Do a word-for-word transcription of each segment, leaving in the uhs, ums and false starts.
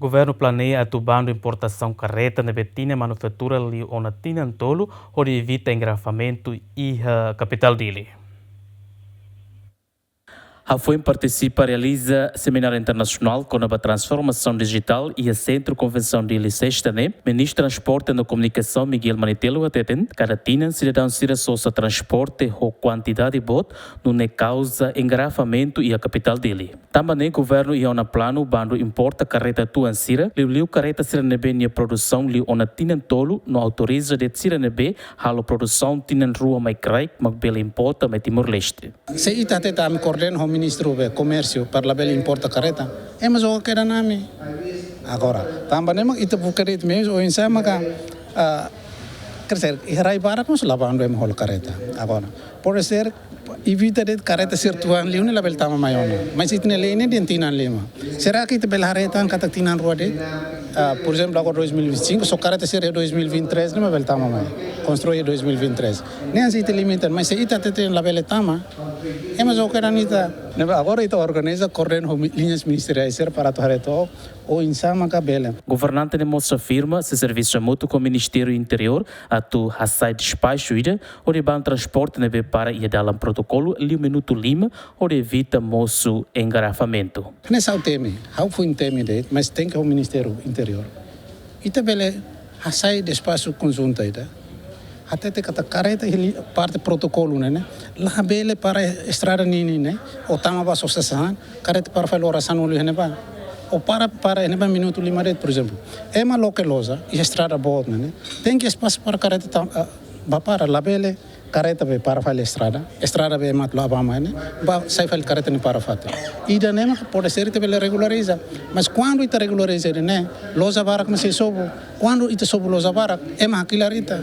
Governu planeia atu bandu importasaun karreta ne'ebé tinan manufatura liu ona tinan tolu, hodi evita engarrafamentu iha kapitál Dili. Hafoin partisipa realiza semináriu internasionál kona-ba transformasaun dijitál iha Sentru Konvensaun Dili, sesta ne'e, Ministru Transporte no Komunikasaun Miguel Manetelu hateten, kada tinan sidadaun sira sosa transporte ho kuantidade boot, nune'e kauza engarrafamentu iha kapitál Dili. Tanba ne'e governu iha ona planu bandu importa karreta tuan sira, liuliu karreta sira ne'ebé nia produsaun liu ona tinan tolu no autoriza de'it sira ne'ebé halo produsaun tinan rua mai kraik mak bele importa mai Timor-Leste. Se ita hatete ami koordena ho ministru be komérsiu para labele importa karreta, ema joga kedan ami. Agora, tanba ne'e mak ita buka de'it meius oinsá maka, ah, quer dizer, iha rai barak mós la bandu ema hola karreta. Agora, pode ser, evita de'it karreta sira tuan liu ne'e labele tama mai ona. Mas ita-nia lei ne'e dehan tinan lima. Será que ita bele haree tan katak tinan rua de'it? Ah, por exemplo, agora dois mil e vinte e cinco, só karreta sira dois mil e vinte e três ne'e mak bele tama mai. Konstrui dois mil e vinte e três. Ne'e hanesan ita limita, mas se ita hatete labele tama, ema joga kedan ita. Ne'ebé agora ita organiza, koordena ho mi-, liñas ministeriais sira para atu haree to'ok oinsá maka bele. Governante ne'e mós afirma sei servisu hamutuk ho Ministériu Interiór atu hasai despaxu ida hodi bandu transporte ne'ebé para iha dalan protokolu liu minutu lima, hodi evita mosu engarrafamentu. Ne'e ha'u temi, ha'u foin temi de'it, mas tenke ho Ministériu Interiór. Ita bele hasai despaxu konjunta ida. Hatete katak karreta iha parte protokolu ne'e, ne'e labele para estrada ninin ne'e, ou tama ba sosa sasán, karreta para fali oras sanulu iha ne'ebá. Ou para, para iha ne'ebá minutu lima de'it, por exemplo. Ema loke loja iha estrada boot ne'e, ne'e, tenke espasu para karreta tam-, ah, ba para, labele karreta be para fali estrada, estrada be ema atu la'o bá mai ne'e, bá sai fali karreta nia para fatin. Ida-ne'e mak pode ser ita bele regulariza. Mas kuandu ita regulariza ida-ne'e, loja barak mak sei sobu. Kuandu ita sobu loja barak, ema hakilar ita.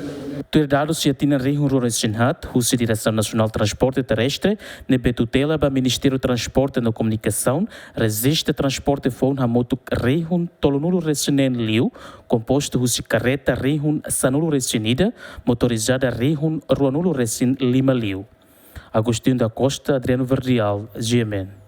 Tuir dadus iha tinan rihun rua resin haat, husi Diresaun Nasionál Transporte Terrestre, ne'ebé tutela ba Ministériu Transporte no Komunikasaun, rejista transporte foun hamutuk rihun tolunulu resin neen liu, kompostu husi karreta rihun sanulu resin ida, motorizada rihun ruanulu resin lima liu. Agostinho da Costa, Adriano Verdial, G M N.